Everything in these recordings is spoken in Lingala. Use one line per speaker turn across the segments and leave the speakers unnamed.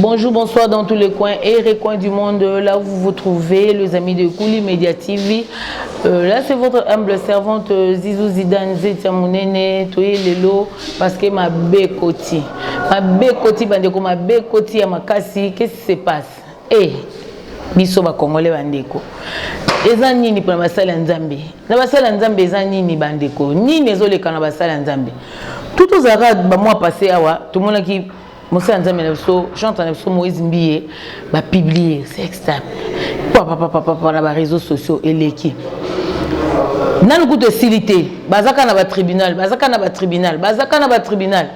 Bonjour, bonsoir dans tous les coins et recoins du monde, là où vous vous trouvez, les amis de Kouli Media TV. Là, c'est votre humble servante Zizou Zidane Zetia Munene, Toye Lelo, parce que mabe ekoti. Mabe ekoti, bandeko, mabe ekoti ya makasi, qu'est-ce qui se passe? Eh, biso ba Congolais bandeko. Eza nini pona basali ya Nzambe? Na basali ya Nzambe eza nini bandeko? Nini ezoleka na basali ya Nzambe? Tout ozalaka ba mois passé awa, tomonaki mosala Nzambe na biso, chantre na biso Moïse Mbiye, ba publier sextape papapapapa na ba réseaux sociaux. Eleki nanu kutu esili te, baza kaka na batribunal, baza kaka na batribunal, baza kaka na batribunal.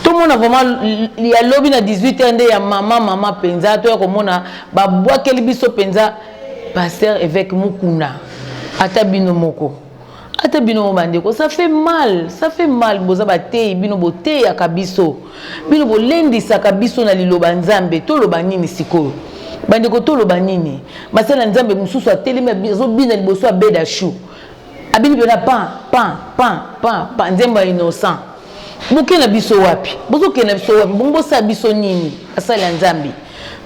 Tomona vraiment ya lobi na 18 heures nde ya mama mama mpenza. Toya komona babwakeli biso mpenza pasteur évêque Mukuna. Ata bino moko, ata bino mo bandeko, ça fait mal, ça fait mal. Boza bateyi, bino boteyaka biso, bino bolendisaka biso na liloba Nzambe. Toloba nini sikoyo bandeko? Toloba nini? Basala Nzambe mosusu atelemi, azobina liboso ya beda shu, abini mpena pan pan pan pan pan, nzembo ya Innocent. Bokende na biso wapi? Bozokende na biso wapi? Bongo bosala biso nini, basali ya Nzambe?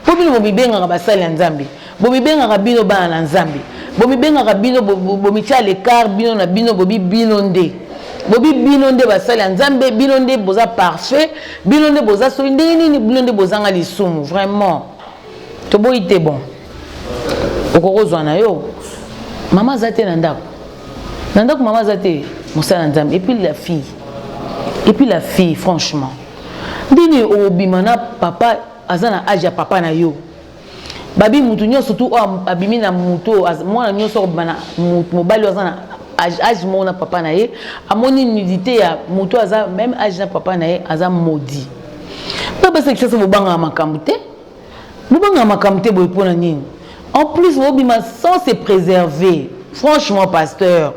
Mpo bino bomibengaka basali ya Nzambe, bomibengaka bino bana na Nzambe, bomibengaka bino, bomitia l'écart bino na bino, bobi bino nde, bobi bino nde basali ya Nzambe, bino nde boza parfait, bino nde boza soki ndenge nini, bino nde bozanga lisumu. Vraiment toboyi te. Bon, okoki kozwa na yo mama aza te na ndako, na ndako mama aza te, mosala ya Nzambe. Et puis la fille, et puis la fille, franchement, ndini obima na papa aza na age ya papa na yo? Babi mutu nyonso tu oyo abimi na mutu, mwana nyonso akobima na mobali oyo aza na age moko na papa na ye, amoni nudité ya mutu aza même âge na papa na ye, aza maudit. Mpe basi Kinshasa, bobangaka makambo te, bobangaka makambo te boye mpona nini? En plus bobima sans se préserver. Franchement, pasteur,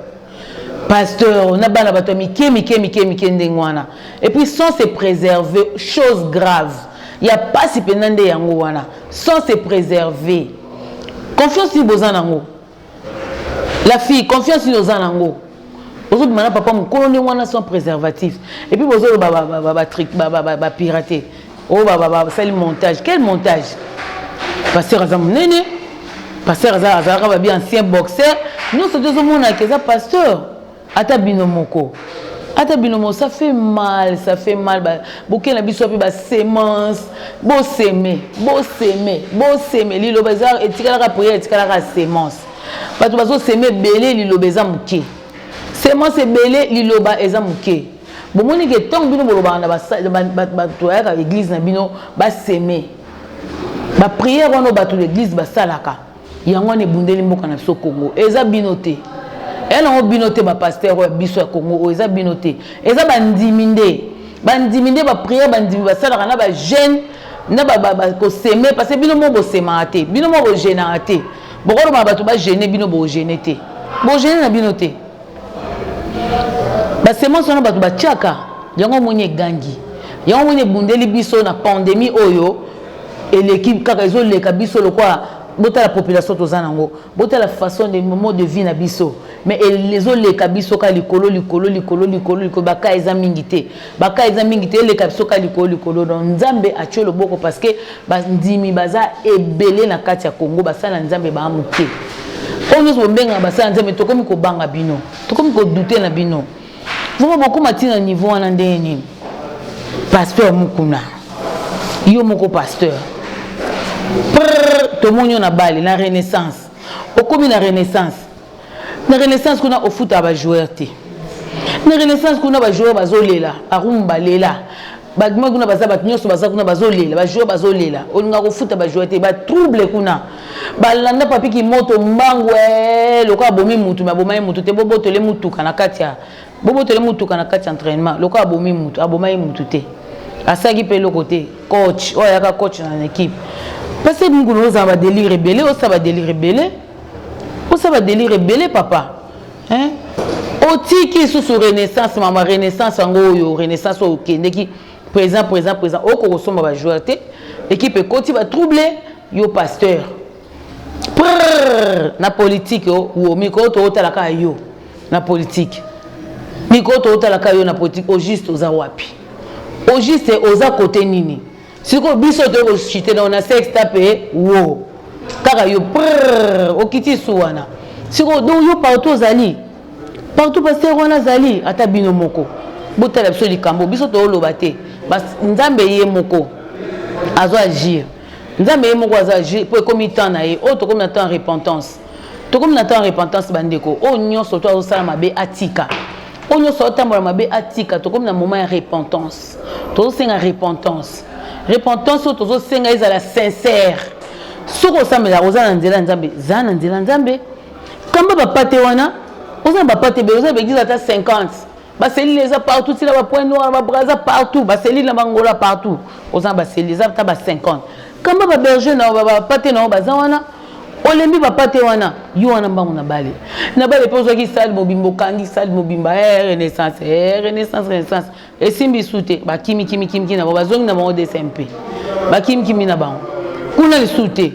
pasteur na bana bato ya mike mike mike mike ndenge wana, et puis sans se préserver, chose grave ya pasi mpenza nde yango wana. Sans se préserver, confiance nini boza nango? La fille, confiance nini oza nango ozobima na papa mokolo ndenge wana sans préservatif? Et puis bozoloba bapirate oyo basali montage. Quel montage? Pasteur aza monene, pasteur azalaka babi ancien boxeur, nyonso tozomonaka eza pasteur. Ata bino moko, ata bino moko, ça fait mal, ça fait mal. Bokenda biso mpe basemence, bosemer, bosemer, bosemer. Liloba eza etikalaka, prière etikalaka semence. Bato bazosemer ebele, liloba eza moke. Semence ebele, liloba eza moke. Bomoni ke ntango bino bolobaka na bato ayaka église na bino, basemer baprière wana, bato l'église basalaka yango wana, ebundeli mboka na biso Congo. Eza bino te, eya nango bino te, bapasteur oyo biso ya Congo oyo, eza bino te, eza bandimi nde, bandimi nde. Baprière bandimi basalaka na bajeûne na kosemer, parce que bino mo bosemaka te, bino mo bojeûnaka te. Bokolobaka bato bajeûner, bino bojeûner te, bojeûner na bino te. Basemence wana bato batiaka yango, omoni egangi yango, omoni ebundeli biso na pandémie oyo eleki kaka, ezoleka biso lokola. Botala population toza nango, botala façon de mode de vie na biso, mais ezoleka biso ka likolo likolo likolo likolo likolo. Baka eza mingi te, baka eza mingi te, eleka biso ka likolo likolo. Donc Nzambe atie loboko, parce que bandimi baza ebele na kati ya Congo, basala Nzambe baa moke. Oyo nyonso bobengaka basala Nzambe, tokomi kobanga bino, tokomi kodouter na bino vraiment. Bokóma ntina niveau wana ndenge nini? Pasteur Mukuna, yo moko pasteur, tomoni yo na bale na Renaissance. Okomi na Renaissance, na Renaissance kuna ofutaka bajoueur te. Na Renaissance kuna bajoueur bazolela, arumu balela, bakima kuna, baza bato nyonso baza kuna bazolela, bajoueur bazolela, olingaka kofuta bajoueur te. Batrouble kuna, balanda papiki moto mbangu lokola abomi mutu, me abomai mutu te. Bobotole mutuka na kati ya, bobotole mutuka na kati ya entraînement lokola abomi mutu. Abomai mutu te, asalaki mpe eloko te. Coach oyo ayaka coach na équipe, parce que mokolo ozala badélire ebele, osala badélire ebele, osala badélire ebele papa, hein? Otiki lisusu Renaissance, mama Renaissance yango oyo, Renaissance oyo okendeki présent, présent, présent, okoki kosomba bajoueur te. Équipe ekoti batrouble, yo pasteur prrr na politique wo mikolo tootalaka yo na politique, mikolo tootalaka yo na politique. Au juste oza wapi? Au juste oza kote nini? Sikoyo biso toye kochite donc na sexe tape wo kaka yo prrr okiti su wana sikoyo donc yo partout ozali partout pasteur wana azali ata bino moko botala biso likambo biso tooloba te nzambe ye moko azo agir nzambe ye moko azo agir mpo ekomi temps na ye oyo tokomi na temps ya repentance tokomi na temps ya repentance bandeko oyo nyonso to azosala mabe atika oyo nyonso azotambola mabe atika tokomi na moment ya repentance tozosenga repentance repentance oyo tozosenga ezala sincère soki osambelaka oza na nzela ya nzambe zala na nzela ya nzambe kamba bapate wana oza na bapate ebele oza na baeglise ata 50 baselile eza partout tina bapoint noir babraza partout baselile na bangola partout oza na baselile eza ata ba 50 kamba baberger na bapate na yo baza wana olembi bapate wana yo wana mbango na bale na bale mpe ozwaki sale mobimba okangi sale mobimba eh, renaissance eh, renaissance renaissance esimbi su te bakimi kimi kimi na bango bazongi na bango dcmp bakimi kimi na bango kuna lisusu te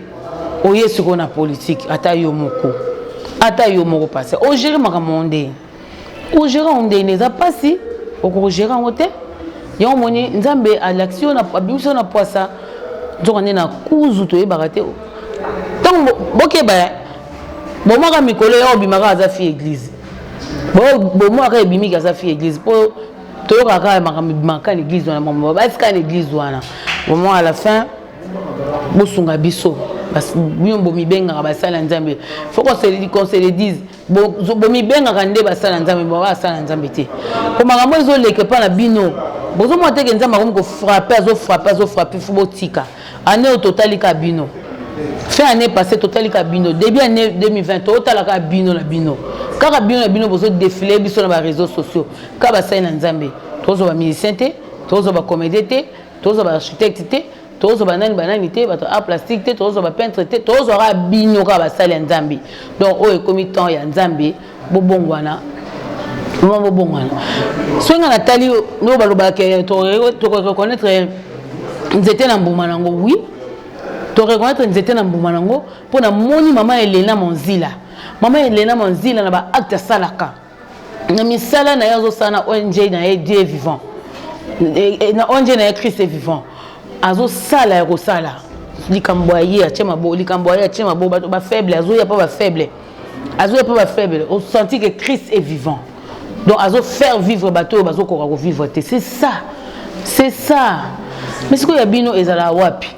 oye sikoyo na politike ata yo moko ata yo moko pase ogere makambo yango ndenge ogere yango ndenge eza mpasi okogere yango te yango omoni nzambe alakisi yo abimisi yo na pwasa nzoka nde na kuzu toyebaka te ntango bokeba eh, bomaka mikolo ya obimaka aza fi eglise bomwaka ebimiki aza fi eglise mpo toyokaka kaka makambo ebimaka na eglise wana makambo basi kaka na eglise wana vraiment à la fin bosunga biso bino bomibengaka basali ya nzambe faut qu'on se le dise bomibengaka nde basali ya nzambe basala ya nzambe te mpo makambo ezoleka epai na bino bozomona teke nzambe akomi kofrappe azofrappe azofrappe fo botika année oyo totali ka bino fin année passée totali ka bino début année 2020 totala ka bino na bino kaka bino na bino bozo défiler biso na ba réseaux sociaux kaka basali na nzambe tozwa ba musicien te tozwa ba comédien te tozwa ba architecte te tozwa banani banani te bato art plastique te tozwa ba peintre te tozwa kaka bino kaka basali ya nzambe donc oyo ekomi temps ya nzambe bobongwana vraiment bobongwana soki nga natali oyo balobaka tokoreconnaitre nzete na mbuma nango oui toreconnaitre nzete na mbuma nango mpo namoni mama elena monzila mama elena monzila na baacte asalaka na misala na ye azosala na ong na ye dieu vivant na ong na ye christ vivant azosala ya kosala likambo ya ye atie maboko likambo ya ye atie maboko bato bafaible azoya mpo bafaible azoya mpo bafaible osenti que christ est vivant donc azo faire vivre bato oyo bazokoka kovivre te c'est ça c'est ça mais sikoyo ya bino ezalaka wapi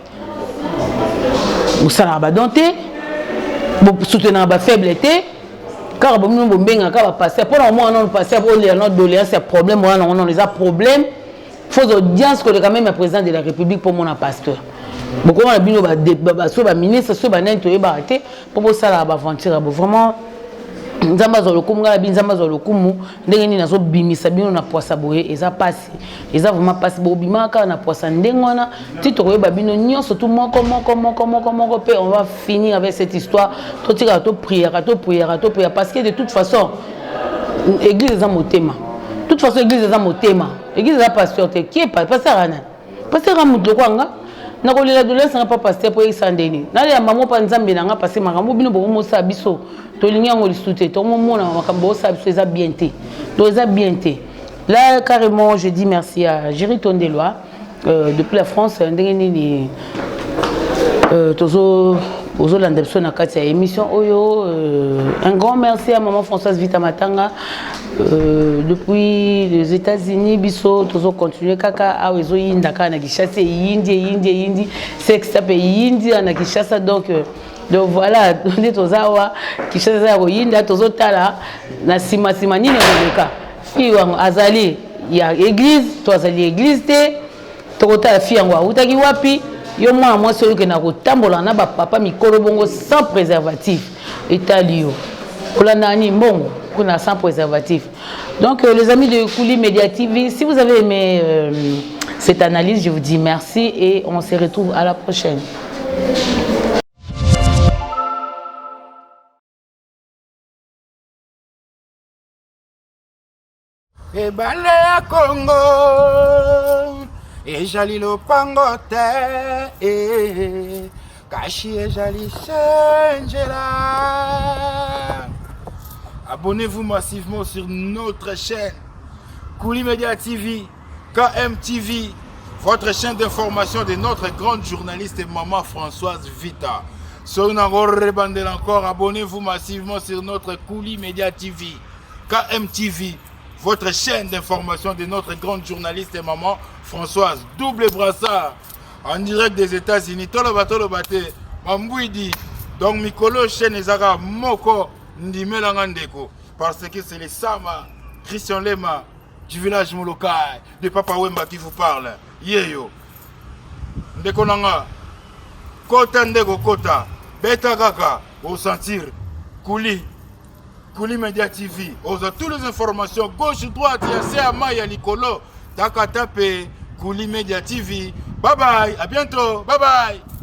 bosalaka badon te bosoutenaka bafaible te kaka bomino bombengaka bapaster mpo na omona nano paster olela no doléance ya problème wana nango nano eza problème faux audience koleka meme ya président de la république mpo omona pasteur bokoma na bino so baministre so banani toyebaka te mpo bosalaka baaventure bo vraiment nzambe azwa lokumu ngai nabi nzambe azwa lokumu ndenge nini nazobimisa bino na pwasa boye eza mpasi eza vraiment mpasi bobimaka kaka na pwasa ndenge wana ti tokoyeba bino nyonso tu moko moko moko moko moko mpe on va finir avec cette histoire totikaka topriaka topriaka topriaka parce que de toute façon église eza motema toute façon église eza motema église eza pasteur te qui est pasteur ana pasteur a moto lokola nga nakolela doléance nga pa pasteur mpo eyekisa ndeni nalela mamo mpa nzambe na nga parce makambo bino bokomosala biso tolingi yango lisusu te tokomomona makambo bosala biso eza bien te to eza bien te là carrément je dis merci à Jerry Tondeloa euh, depuis la France ndenge nini euh, tozo ozolanda biso na kati ya émission oyo euh, un grand merci à maman Françoise Vita Matanga euh, depuis les États-Unis biso tozo continuer kaka awa ezoyinda kaka na Kinshasa eyindi eyindi eyindi sexe mpe eyindi na Kinshasa donc euh, donc voilà nde toza awa Kinshasa eza ya koyinda tozotala na nsima nsima nini ekoleka fille wango azali ya église to azali église te tokotala fille yango awutaki wapi yo mwana mwasi oyo okenda kotambola na bapapa mikolo bongo sans préservatif etali yo olanda nini mbongo kuna sans préservatif donc euh, les amis de Kouli Media TV si vous avez aimé euh, cette analyse je vous dis merci et on se retrouve à la prochaine
Ebale ya Congo ezali lopango te eh, kasi ezali se nzela. Abonnez-vous massivement sur notre chaîne Kouli Media TV, KMTV. Votre chaîne d'information de notre grande journaliste et maman Françoise Vita. Soki nakorebandela encore, abonnez-vous massivement sur notre Kouli Media TV, KMTV, votre chaîne d'information de notre grande journaliste et maman Françoise. Double brassard en direct des États-Unis. Toloba toloba te, Mambouidi. Donc mikolo chaîne ezaka moko ndimelanga ndeko parce que c'est le Sama Christian Lema du village Molokai de Papa Wemba qui vous parle. Yeyo. Ndeko nanga kota ndeko kota beta kaka osentir Kuli Kuli Media TV ozwa toutes les informations gauche droite ya se ya mai ya likolo takata pe Kuli Media TV. Bye bye, à bientôt. Bye bye.